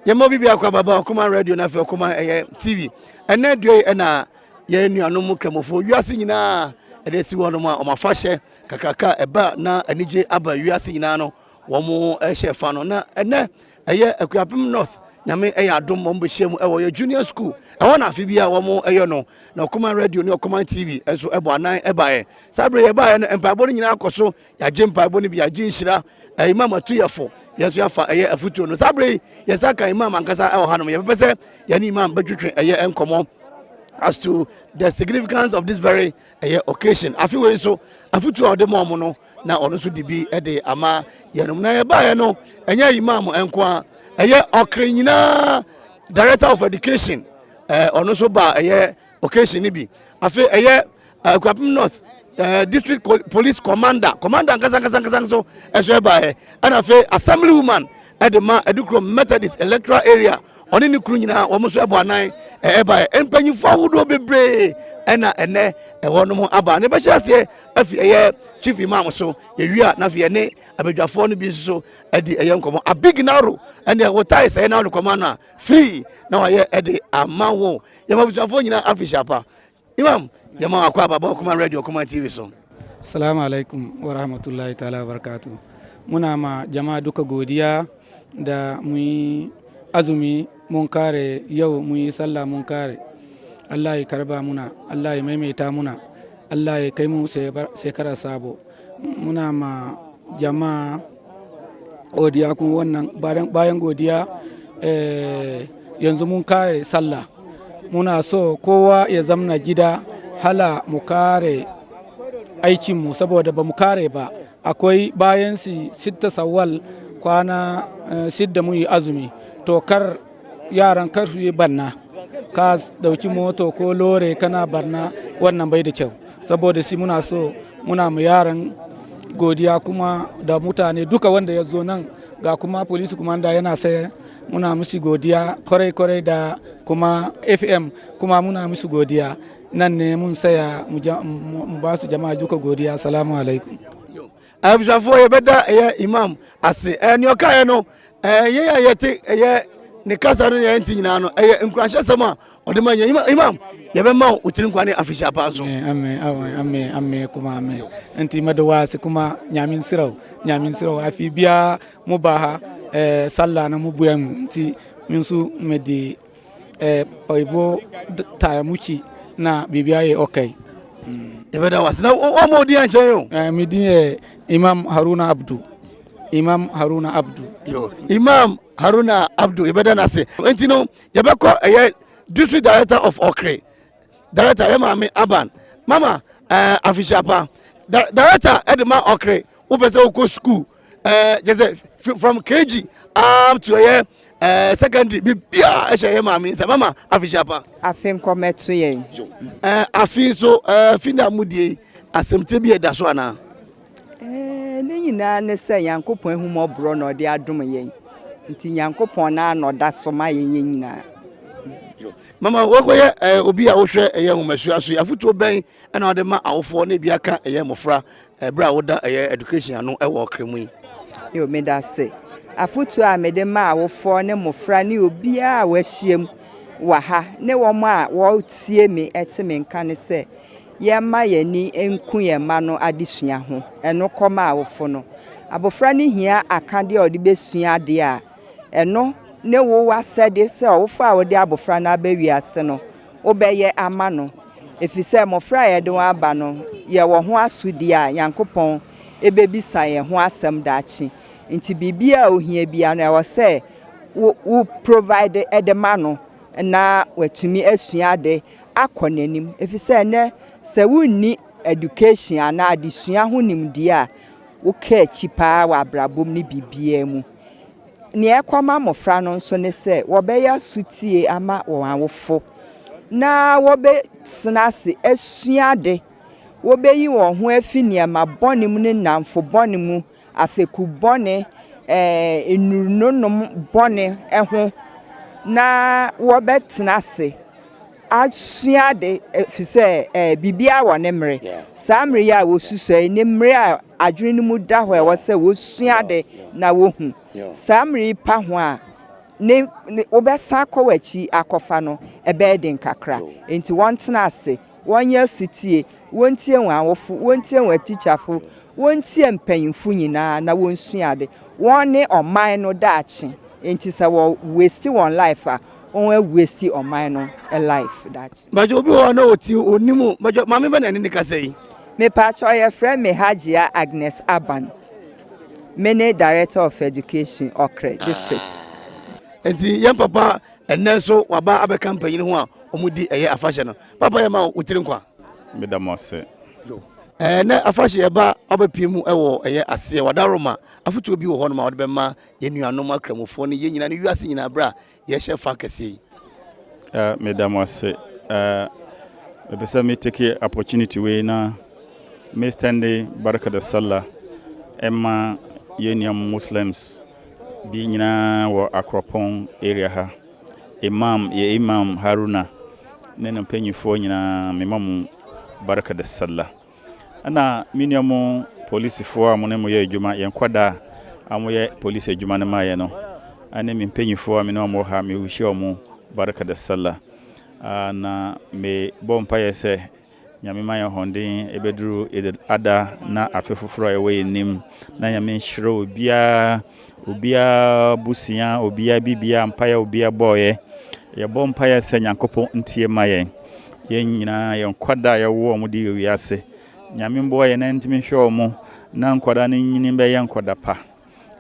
Yɛma obi biako ababa Ɔkoman Radio na afei Ɔkoman ɛyɛ TV. Ɛnɛ dua yi ɛna yɛn nuanom Kramofo wiase nyinaa ɛde asi wɔn a wɔn afahyɛ kakraka ɛba na anigye aba wiase nyinaa no wɔn ɛhyɛ fa no na ɛnɛ ɛyɛ Akuapem North Nyame ɛyɛ adom wɔn bɛhyia mu ɛwɔ yɛ junior school ɛhɔ na afe bi a wɔn ɛyɛ no na Ɔkoman Radio ne Ɔkoman TV nso ɛbɔ anan ɛbaeɛ. Saa bere yɛbaeɛ no mpaebɔ no nyinaa kɔ so. Yɛagye mpaebɔ no bi, yɛagye nhyira. Imam atu yɛ fo, yɛn nso yɛafa ɛyɛ afutuo no. Saa bere yi, yɛn nsa ka Imam ankasa ɛwɔ hanom. Yɛbɛpɛ sɛ yɛne Imam bɛtwetwe ɛyɛ nkɔmmɔ as to the significance of this very ɛyɛ occasion. Afe wei nso, afutuo a ɔde ma ɔmo no, na ɔno nso de bi de ama yɛnom. Na yɛbaeɛ no, ɛnyɛ Imam nko a, ɛyɛ ɔkere nyinaa Director of Education, ɔno nso ba ɛyɛ occasion no bi. Afei ɛyɛ Akuapem North District Police Commander nkasa nkasa nkasa nso ɛso ɛbaeɛ, ɛna afei Assembly Woman ɛde ma Adukuro Methodist Electoral Area, ɔne ne kunu nyinaa wɔn nso ɛbɔ anan ɛbaeɛ. Mpanyinfoɔ ahodoɔ bebree ɛna ɛnɛ ɛwɔ nom aba ne bɛhyɛ aseɛ afi ɛyɛ Chief Imam so. Yɛwie a, na afei ɛne abadwafoɔ no bi nso so ɛde ɛyɛ nkɔmɔ. Abig Naro ɛne ɛwɔ tae sɛ ɛna ɔde no a free na wayɛ ɛde ama wo. Yɛma abusuafoɔ nyinaa afihyia pa. Imam, yɛma wakɔ ababa Ɔkoman Radio, Ɔkoman TV so. Assalamu alaikum wa rahmatullahi ta'ala wa barakatu. Muna ma jama'a duka godiya da mun yi azumi mun kare, yau mun yi sallah mun kare. Allah ya karba muna, Allah ya maimaita muna, Allah ya kai mu shekara sabo. Muna ma jama'a godiya kuma wannan bayan godiya, yanzu mun kare sallah. Muna so kowa ya zamna gida hala mu kare aikinmu, saboda ba mu kare ba. Akwai bayan si sitta sawwal, kwana 6 mu yi azumi. To kar yaran kar su yi barna, ka dauki moto ko lore kana barna, wannan bai da kyau. Saboda shi muna so muna mu yaran godiya kuma da mutane duka wanda ya zo nan. Ga kuma police commander yana saye, muna musu godiya kwarai kwarai, da kuma FM kuma muna musu godiya. Nan ne mun saya mu ba su jama'a duka godiya. Assalamu alaikum. Abusuafoɔ, yɛbɛda ɛyɛ Imam ase. Nea ɔkaeɛ no, yɛn a yɛte ɛyɛ ne kasa no ne yɛn ti nyinaa no, ɛyɛ nkuranhyɛsɛm a ɔde ma yɛn. Imam, yɛbɛma wo tiri nkwa ne afihyia pa nso. Amen, amen, amen kuma amen. Nti mɛda wo ase kuma Nyame nsira wo, Nyame nsira wo. Afi biara mo ba ha sallah na mo bua mu, nti me nso mede paibɔ taa mu kyi na biribi ayɛ okay. Yɛbɛda wo ase na wɔma odi ankyɛn o. Me din yɛ Imam Haruna Abdu, Imam Haruna Abdu. Yo, Imam Haruna Abdu, yɛbɛda no ase. Nti no yɛbɛkɔ ɛyɛ District Director of Ɔkre, Director yɛ maame Aban mama afihyia pa. Director ɛde ma Ɔkre, wopɛ sɛ wokɔ school, kyɛ sɛ from KG up to ɛyɛ secondary, biribiaa ɛhyɛ yɛ maame nsa. Mama, afihyia pa. Afe nkɔmɛto yɛn. Afe nso fi na mudie asɛmtire bi ɛda so anaa? Ne nyinaa ne sɛ Nyankopɔn ahummɔborɔ na ɔde adom yɛn, nti Nyankopɔn naa na ɔda so ma yɛn yɛn nyinaa. Mama, wɔkɔyɛ obi a wohwɛ ɛyɛ nhomasua so yi, afotuo bɛn ɛna wɔde ma awofoɔ na ebi aka ɛyɛ mmɔfra ɛberɛ a woda ɛyɛ education ano ɛwɔ Ɔkra mu yi? Yo, meda ase. Afotuo a mede ma awofoɔ ne mmɔfra ne obiara a wɔahyiam wɔ ha ne wɔn a wɔretie me ɛte me nka ne sɛ yɛmma yɛni nku yɛn mma no adesua ho. Ɛno kɔma awofo no, abɔfra no hia akadeɛ a ɔde bɛsua adeɛ a ɛno ne wo asɛde sɛ ɔwofo a wɔde abɔfra no aba wiase no wobɛyɛ ama no, ɛfiri sɛ mmɔfra a yɛde wɔn aba no, yɛwɔ ho asodie a Nyankopɔn ɛbɛbisa yɛn ho asɛm daakye. Nti biribiara a ohia biara no, ɛwɔ sɛ wo provide ɛde ma no na watumi asua ade akɔ n'anim, ɛfiri sɛ ɛnɛ sɛ wonni education anaa adesua ho nimdeɛ a, woka akyi paa wɔ abrabɔ mu ne biribiara mu. Nea ɛkɔma mmɔfra no nso ne sɛ wɔbɛyɛ asotie ama wɔn awofo na wɔbɛtena ase asua ade, wɔbɛyi wɔn ho afi nneɛma bɔne mu ne nnamfo bɔne mu, afeku bɔne, nnurunonom bɔne ho, na wɔbɛtena ase asua ade, ɛfiri sɛ biribiara wɔ ne mmerɛ. Saa mmerɛ yi a wɔsusua yi ne mmerɛ a adwene no mu da hɔ a ɛwɔ sɛ wɔsua ade na wɔhu. Saa mmerɛ yi pa ho a ne ne wobɛsan akɔ w'akyi akɔfa no ɛbɛyɛ den kakra. Nti wɔntena ase, wɔnyɛ asutie, wɔntie wɔn awofo, wɔntie wɔn atikyafo, wɔntie mpanyimfo nyinaa na wɔnsua ade. Wɔn ne ɔman no daakye. Nti sɛ wɔ waste wɔn life a, wɔn awaste ɔman no life daakye. Bàjẹ́ obi wɔ hɔ na ɔti onim bàjẹ́ maame bɛ na ɛne ne kasa yi. Mepatwa, yɛfrɛ me Hajia Agnes Aban. Me ne Director of Education, Okere District. Nti yɛn papa ɛnɛ nso waba abɛka mpanyin ho a wɔn di ɛyɛ afahyɛ no. Papa, yɛ ma wotiri nkwa. Meda mo ase. Ɛnɛ afahyɛ yɛba ɔbɛpie mu ɛwɔ ɛyɛ aseɛ wadaroma afotuo bi wɔ hɔnom a wɔde bɛma yɛn nuanom akramofoɔ ne yɛn nyinaa ne wiase nyinaa berɛ a yɛhyɛ fa kɛseɛ yi. Meda mo ase. Mepɛ sɛ me take opportunity wei na me extend barka da sallah ɛma yɛn nua Muslims bi nyinaa wɔ Akropɔn area ha. Imam, yɛ Imam Haruna ne ne mpanyinfoɔ nyinaa, mema mo barka da sallah. Ɛna me nua mo polisifoɔ a mo ne mo yɛ adwuma, yɛn nkwadaa a moyɛ polisi adwuma no maayɛ no, ɛne me mpanyinfoɔ a me ne wɔn wɔ ha, me wish wɔn barka da sallah. Na me bɔ mpaeɛ sɛ Nyame ma yɛn hoɔden ɛbɛduru Eid Adha na afe foforɔ a ɛwɔ yɛn nim, na Nyame nhyira obiara, obiara busua, obiara bibia mpaeɛ a obiara bɔɔyɛ. Yɛbɔ mpaeɛ sɛ Nyankopɔn ntie ma yɛn. Yɛn nyinaa, yɛn nkwadaa a yɛwɔ wɔn de wɔ wiase, Nyame mboa yɛn na ntumi nhwɛ wɔn na nkwadaa no nyini bɛyɛ nkwadaa pa.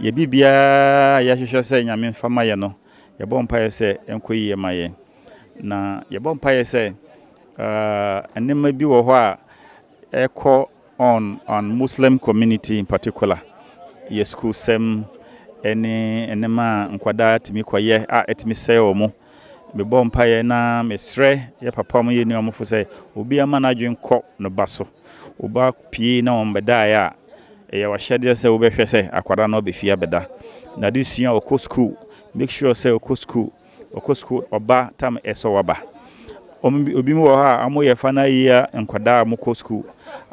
Yɛ biribiara a yɛahwehwɛ sɛ Nyame mfa ma yɛn no, yɛbɔ mpaeɛ sɛ ɛnkɔ yie ma yɛn. Na yɛbɔ mpaeɛ sɛ nneɛma bi wɔ hɔ a ɛkɔ on Muslim community in particular, yɛ school sɛm ɛne nneɛma a nkwadaa tumi kɔyɛ a ɛtumi sɛe wɔn. Mebɔ mpaeɛ na mesrɛ yɛ papa mo, yɛ nuamofo sɛ obi ama n'adwene kɔ ne ba so. Ɔba pie na wɔn bɛdaeɛ a, ɛyɛ wahyɛdeɛ sɛ wobɛhwɛ sɛ akwadaa no ɔbɛfie abɛda na de sua. Ɔkɔ school, make sure sɛ ɔkɔ school, ɔkɔ school, ɔba tam ɛsɛ waba. Obi mu wɔ hɔ a wɔyɛ final year nkwadaa a wɔkɔ school,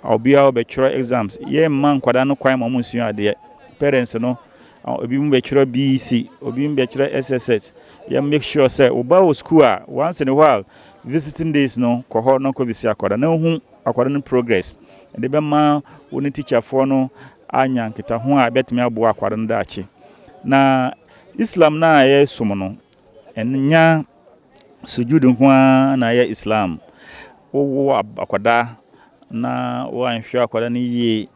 obiara bɛtwerɛ exams. Yɛmma nkwadaa no kwan ma wɔn nsua adeɛ. Parents no, obi mu bɛtwerɛ BEC, obi mu bɛtwerɛ SSS. Yɛ make sure sɛ ɔba wɔ school a, once in a while, visiting days no, kɔ hɔ na kɔ visit akwadaa na ohu akwadaa no progress. Ɛde bɛma wo ne teacherfoɔ no anya nkitaho a ɛbɛtumi aboa akwadaa no daakye. Na Islam na ɛyɛ som no, ɛnya sujud nko ara na ɛyɛ Islam. Wowo akwadaa na woanhwɛ akwadaa no yie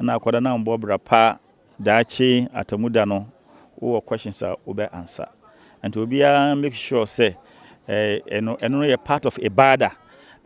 na akwadaa no ambɔ bra pa, daakye atamuda no wowɔ questions a wobɛ answer. Nti obiara make sure sɛ ɛno no yɛ part of ibada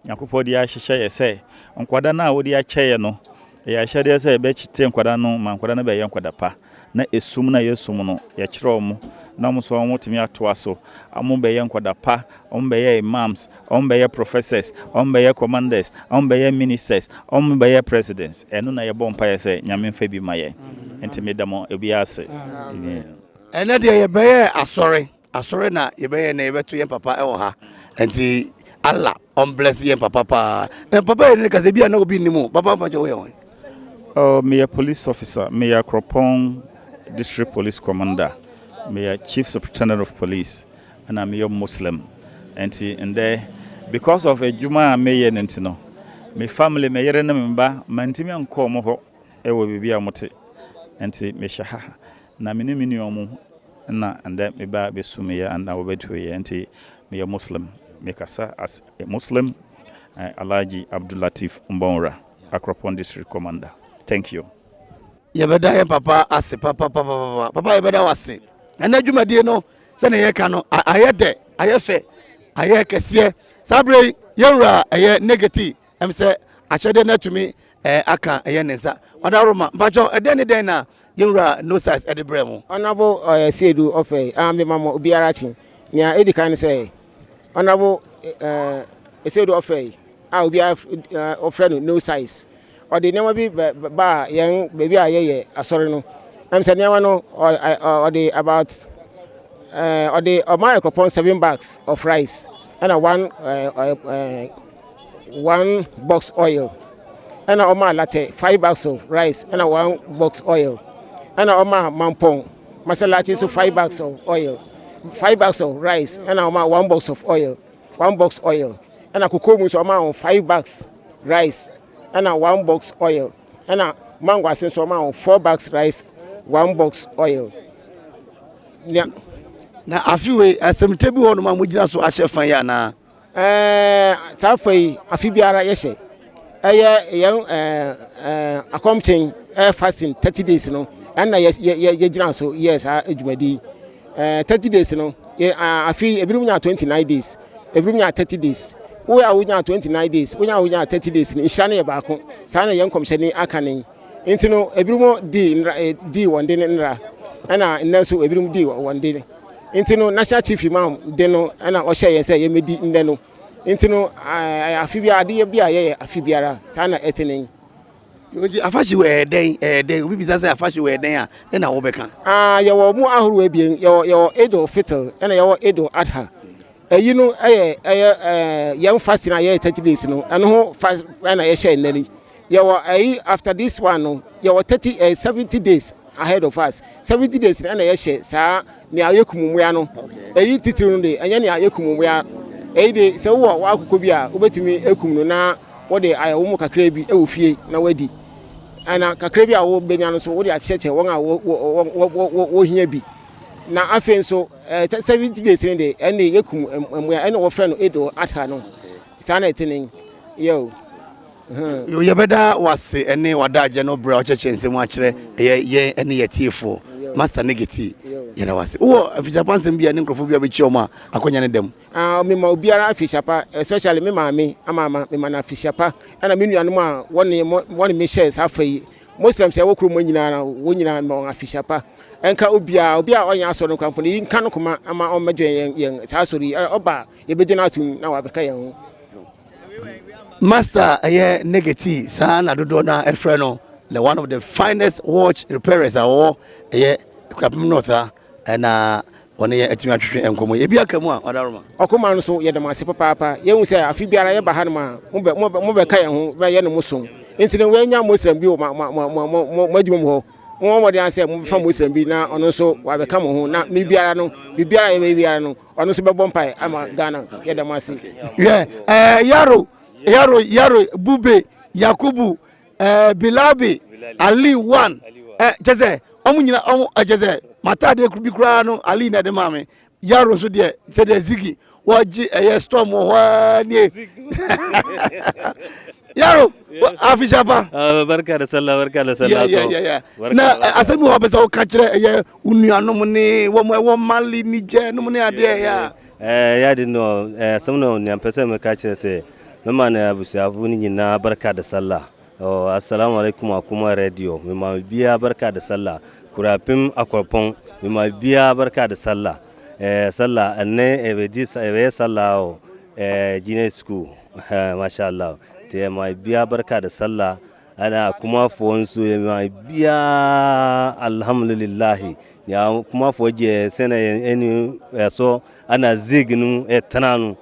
Nyankopɔn de ahyehyɛ yɛ sɛ nkwadaa no a wode akyɛ yɛ no, ɛyɛ ahyɛdeɛ sɛ yɛbɛkyete nkwadaa no ma nkwadaa no bɛyɛ nkwadaa pa, na esum na yɛsum no yɛkyerɛ wɔn na wɔn nso wɔn atoa so, wɔn bɛyɛ nkwadaa pa, wɔn bɛyɛ imams, wɔn bɛyɛ professors, wɔn bɛyɛ commanders, wɔn bɛyɛ ministers, wɔn bɛyɛ presidents. Ɛno na yɛbɔ mpaeɛ sɛ Nyame mfa bi ma yɛ. Nti meda mo obiara ase. Ɛnɛ deɛ yɛbɛyɛ asɔre, asɔre na yɛbɛyɛ na yɛbɛto yɛn papa ɛwɔ ha. Nti Allah ɔmbless yɛn papa paa. Na papa yɛ ne kasa bi a na obi nnim o. Papa, mfa kyɛ, woyɛ wɔn? Oh, meyɛ police officer. Meyɛ Akropong District Police Commander. Meyɛ Chief Superintendent of Police. Ɛna meyɛ Muslim. Nti ndɛ, because of adwuma a meyɛ no nti no, me family, me yere ne me ba, mantumi ankɔ ɔmo hɔ ɛwɔ baabi a wɔte. Nti mehyɛ ha na me ne me nua mu na ndɛ meba bɛsu meyɛ ana wɔbɛtu yɛ. Nti meyɛ Muslim. Mekasa as a Muslim, Alhaji Abdul Latif Mbonra, Akropong District Commander. Thank you. Yɛbɛda yɛn papa ase papapapapa. Papa, yɛbɛda wo ase. Ɛnɛ dwumadie no, sɛne yɛka no, ayɛ dɛ, ayɛ fɛ, ayɛ kɛseɛ. Saa berɛ yi yɛwura ɛyɛ negative ɛm sɛ akyɛdeɛ no atumi aka ɛyɛ ne nsa. Ɔdaroma, mpakyɛw, ɛdɛn ne dɛn na yɛwura No Size ɛde brɛ mu? Honorable Siedu ɔfɛ a mema mo obiara kye. Nea ɛdi kan ne sɛ Honorable Siedu ɔfɛ a obiara ɔfrɛ no No Size, ɔde nneɛma bi baa yɛn baabi a yɛyɛ asɔre no. Ɛm sɛ nneɛma no ɔde about ɔde ɔma Akropɔn seven bags of rice, ɛna one box oil, ɛna ɔma Larteh five bags of rice ɛna one box oil, ɛna ɔma Mampɔn Masalakyi nso five bags of oil. 5 bags of rice, ɛna ɔma one box of oil, one box oil. Ɛna kokoo mu nso, ɔma wɔn 5 bags rice ɛna one box oil. Ɛna Mangoase nso, ɔma wɔn 4 bags rice, one box oil. Nea Na afe wei, asɛmtɛ bi wɔ nom a mogyina so ahyɛ fa yi anaa? Saa fa yi, afe biara yɛhyɛ. Ɛyɛ yɛn ɛɛ ɛɛ akɔmkyen, ɛyɛ fasting 30 days no, ɛna yɛ yɛ yɛgyina so yɛ saa dwumadi yi. 30 days no yɛ afe, ebinom nya 29 days, ebinom nya 30 days. Wo a wonya 29 days, wonya a wonya 30 days no, nhyira no yɛ baako. Saa na yɛn nkɔmhyɛni aka ne nti no, ebinom di nra, di wɔn de ne nra, ɛna nnɛ nso ebinom di wɔn de. Nti no, National Chief Imam de no ɛna ɔhyɛ yɛn sɛ yɛmɛdi nnɛ no. Nti no, afe biara, adeɛ bi a yɛyɛ afe biara, saa na ɛte ne. Nti afahyɛ wɔ ɛyɛ dɛn? Ɛyɛ dɛn? Obi bisa sɛ afahyɛ wɔ ɛyɛ dɛn a, ne na wobɛka? Ah, yɛwɔ mu ahorow abien. Yɛwɔ Eid al-Fitr ɛna yɛwɔ Eid al-Adha. Ɛyi no ɛyɛ yɛn fasting a yɛyɛ 30 days no, ɛno ho fast ɛna yɛhyɛ nnɛ ni. Yɛwɔ ɛyi, after this one no, yɛwɔ 30 70 days ahead of us. 70 days no ɛna yɛhyɛ saa nea yɛkum mmoa no. Ɛyi titiri no de, ɛnyɛ nea yɛkum mmoa. Ɛyi de, sɛ wowɔ w'akokɔ bi a, wobɛtumi ekum no na wɔde ayɛ wɔn mu kakra bi ɛwɔ fie na wadi, ɛna kakra bi a wɔbɛnya no nso, wode akyerɛkyerɛ wɔn a wɔhia bi. Na afei nso, 70 days no de, ɛne yɛkum mmoa, ɛne wɔfrɛ no Eid al-Adha no. Saa na ɛte ne yɛ o. Yo, yɛbɛda wase ɛne wada no berɛ a wɔkyɛkyɛ nsɛm akyerɛ ɛyɛ yɛn ɛne yɛ tiefoɔ. Master Negeti, yɛda wase. Wowɔ afisiapa nsɛm bi a ne nkurɔfoɔ bi a bɛkyia ɔm a, akɔnya ne dɛm. Ah, mema obiara afisiapa, especially me maame ama ama mema no afisiapa, ɛna me nuanom a wɔne me hyɛ saa fa yi, Muslims a ɛwɔ kurom hɔ nyinaa no, wɔn nyinaa ma wɔn afisiapa. Ɛnka obiara, obi a ɔnyɛ asɔre no koraa mpo no, yi nka no koma ama ɔmmɛdwɛn yɛn saa asɔre yi. Ɔba a, yɛbɛgye no atom na wabɛka yɛn ho. Master ɛyɛ Negeti, saa na dodoɔ no a ɛfrɛ no, the one of the finest watch repairers a wɔwɔ ɛyɛ Akuapem North a, ɛna wɔne yɛn atumi atwetwe nkɔmmɔ yi. Ebi aka mu a, ɔdaroma. Ɔkoma no so, yɛda mo ase papaapa. Yɛhu sɛ afe biara yɛba hanom a, mobɛka yɛn ho bɛyɛ no mo som. Nti no, wɔanya Muslim bi wɔ mo adwuma mu hɔ. Mommɔ mmɔden sɛ mobɛfa Muslim bi na ɔno nso wabɛka mo ho, na biribiara no, biribiara a yɛbɛyɛ biara no, ɔno nso bɛbɔ mpae ama Ghana. Yɛda mo ase. Yɛ Yaro, Yaro, Yaro, Bube, Yakubu, Bilabi, Ali one, kyɛ sɛ ɔmo nyina ɔmo kyɛ sɛ mataadeɛ bi koraa no, Ali na ɛde maa me. Yaro nso deɛ, sɛdeɛ Zigi wɔgye ɛyɛ storm wɔ hɔ aa nie. Yaro, afisiapa. Ah, barka da sallah, barka da sallah. Yeah. Na asɛm bi wɔ hɔ pɛ sɛ woka kyerɛ ɛyɛ wo nuanom ne wɔn ɛwɔ Mali, Niger nom ne adeɛ yɛ a? Yade no, asɛm no nea mpɛ sɛ meka kyerɛ sɛ mema no abusuafo no nyinaa barka da sallah. Oh, assalamu alaikum. Akuma Radio, mema biara barka da sallah. Kurapim Akwarpɔn, mema biara barka da sallah. Sallah ɛnɛ ɛbɛdi ɛbɛyɛ sallah o junior school, masha Allah. Nti ɛma biara barka da sallah. Ana kumafoɔ nso, ɛma biara alhamdulillahi. Ya kumafoɔ gye sɛnɛ ɛni ɛsɔ ana zig no ɛtena no,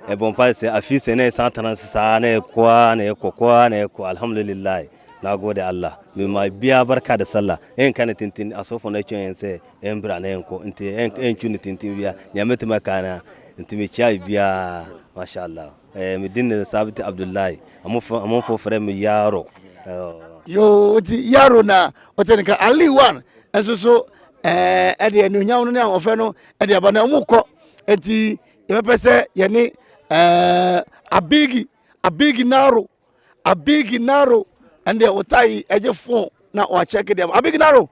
ɛbɔ mpa sɛ afi sɛ na ɛsan tena saa na ɛkɔa na ɛkɔ kɔa na ɛkɔ. Alhamdulillahi, na gode Allah. Mema biara barka da sallah. Ɛnka ne tenten, asɔfo no atwa yɛn sɛ ɛmbra na ɛnkɔ, nti ɛntwu ne tenten bia nea mɛtumi aka na nti mekyia biara, masha Allah. Medin ne Sabit Abdullahi, amofo frɛ me Yaro. Yo, nti Yaro na ɔtɛ ne ka. Ali one ɛnso so, ɛde anuonyam no ne ahoɔfɛ no ɛde aba na ɔmo kɔ. Nti yɛbɛpɛ sɛ yɛne Abigi Naro, Abigi Naro, ɛndeɛ ɔta yi ɛgye phone na wakyɛke deɛ. Abigi Naro,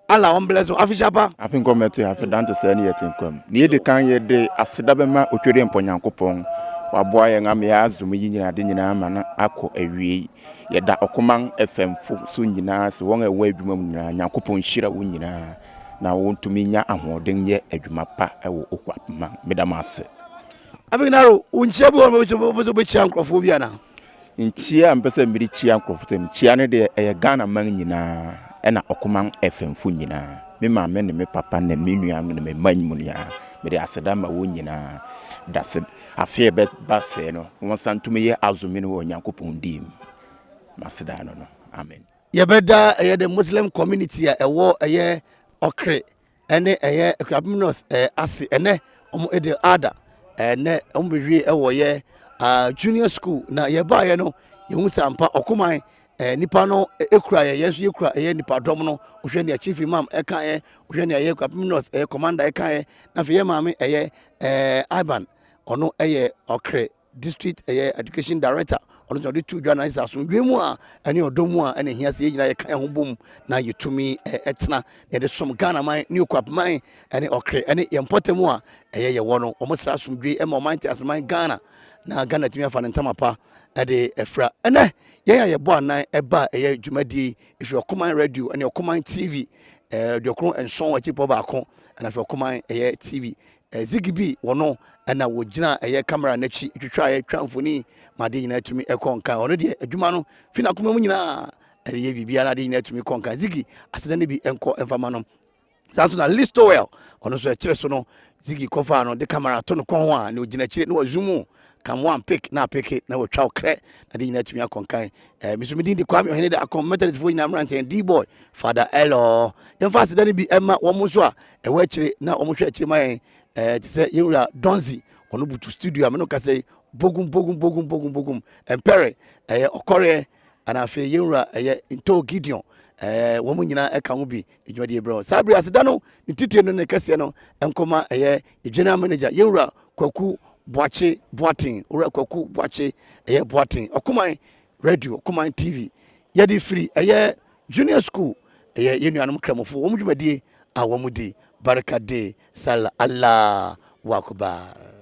Allah wɔn bless wo, afisiapa. Afe nkɔmmɛto yɛ afe dante sɛ ne yɛte nkwam. Ne yɛdi kan, yɛde aseda bɛma Otwere Mpɔ Nyankopɔn. Waboa yɛn ama yɛ azom yi nyinaa de nyinaa ma no akɔ awiei. Yɛda Ɔkoman FM fo so nyinaa sɛ wɔn a ɛwɔ adwuma mu nyinaa, Nyankopɔn nhyira wɔn nyinaa na wɔntumi nya ahoɔden nyɛ adwuma pa wɔ Okuapema. Meda mo ase. Abigi Naro, wo nkyia bi wɔ hɔ a wobɛsɛ wobɛkyia nkurɔfoɔ bi anaa? Nkyia a mpɛ sɛ mede kyia nkurɔfoɔ, sɛ mekyia no deɛ, ɛyɛ Ghana man nyinaa ɛna Ɔkoman FM fo nyinaa. Me maame ne me papa ne me nuanom ne me mma mu nyinaa, mede aseda ma wɔn nyinaa. Dase afe a ɛbɛba sɛɛ no, wɔn nsa ntumi yɛ azome no wɔ Onyankopɔn din mu. Maseda no, amen. Yɛbɛda ɛyɛ the Muslim community a ɛwɔ ɛyɛ Ɔkere. ɛne ɛyɛ Akuapem North ɛɛ ase ɛnɛ wɔn ɛde ada ɛnɛ wɔn bɛwie ɛwɔ yɛ uh, junior school na yɛbaayɛ no yɛhu sɛ ampa ɔkoman ɛɛ nipa no ekura yɛ yɛn nso yɛkura ɛyɛ nipa dɔm no wohwɛ nea chief imam ɛka yɛ wohwɛ nea ɛyɛ Akuapem North ɛyɛ commander ɛka yɛ na afei yɛ maame ɛyɛ ɛɛ Iban ɔno ɛyɛ ɔkre district ɛyɛ education director ɔno nso ɔde to dwa na ɛsɛ asomdwe mu a ɛne ɔdɔ mu a ɛna ehia sɛ yɛn nyinaa yɛka yɛn ho bom na yɛtumi ɛtena na yɛde som Ghana man ne Okuap man ɛne ɔkre ɛne yɛn mpɔtam a ɛyɛ yɛwɔ no wɔn sra asomdwe ɛma ɔman te aseman Ghana na Ghana tumi afa ne ntama pa ɛde ɛfra ɛnɛ yɛn a yɛbɔ anan ɛba ɛyɛ dwumadie ɛfiri Ɔkoman radio ɛne Ɔkoman TV ɛɛ duokron nson akyiripɔ baako ɛna afei Ɔkoman ɛyɛ TV Ziggy bi wɔ no na wɔgyina ɛyɛ camera n'akyi twitwa yɛ twa mfoni ma adeɛ nyinaa tumi ɛkɔ nkan. Ɔno deɛ adwuma no fi n'akoma mu nyinaa ɛde yɛ biribiara adeɛ nyinaa tumi kɔ nkan. Ziggy aseda no bi nkɔ mfa ma no. Saa nso na Listowel ɔno nso ɛkyerɛ so no Ziggy kɔfaa no de camera to no kɔn ho a na ɔgyina akyire na wazoom kam one pick na apeke na watwa wo krɛ na de nyinaa tumi akɔ nkan. Eh, me nso me din de Kwame Ɔhene de akɔm Methodistfoɔ nyinaa mmeranteɛ D-boy Father Elo. Yɛmfa aseda no bi ɛma wɔn nso a ɛwɔ akyire na wɔn hwɛ akyire ma yɛn eh, te sɛ yɛn wura Donzi ɔno butu studio a me no kasa yi bogum bogum bogum bogum bogum mpɛrɛ ɛyɛ ɔkɔreɛ ana afei yɛn wura ɛyɛ Nto Gideon ɛɛ wɔn nyinaa ɛka ho bi dwumadie brɛ saa bere aseda no ne titire no ne kɛseɛ no nkɔma ɛyɛ general manager yɛn wura Kwaku Boakye Boateng, Owura Kwaku Boakye ɛyɛ Boateng, Ɔkoman Radio, Ɔkoman TV. Yɛde firi ɛyɛ junior school, ɛyɛ yɛn nuanom Kramofo, wɔn dwumadie a wɔn di Barika de Sallah Allahu Akbar.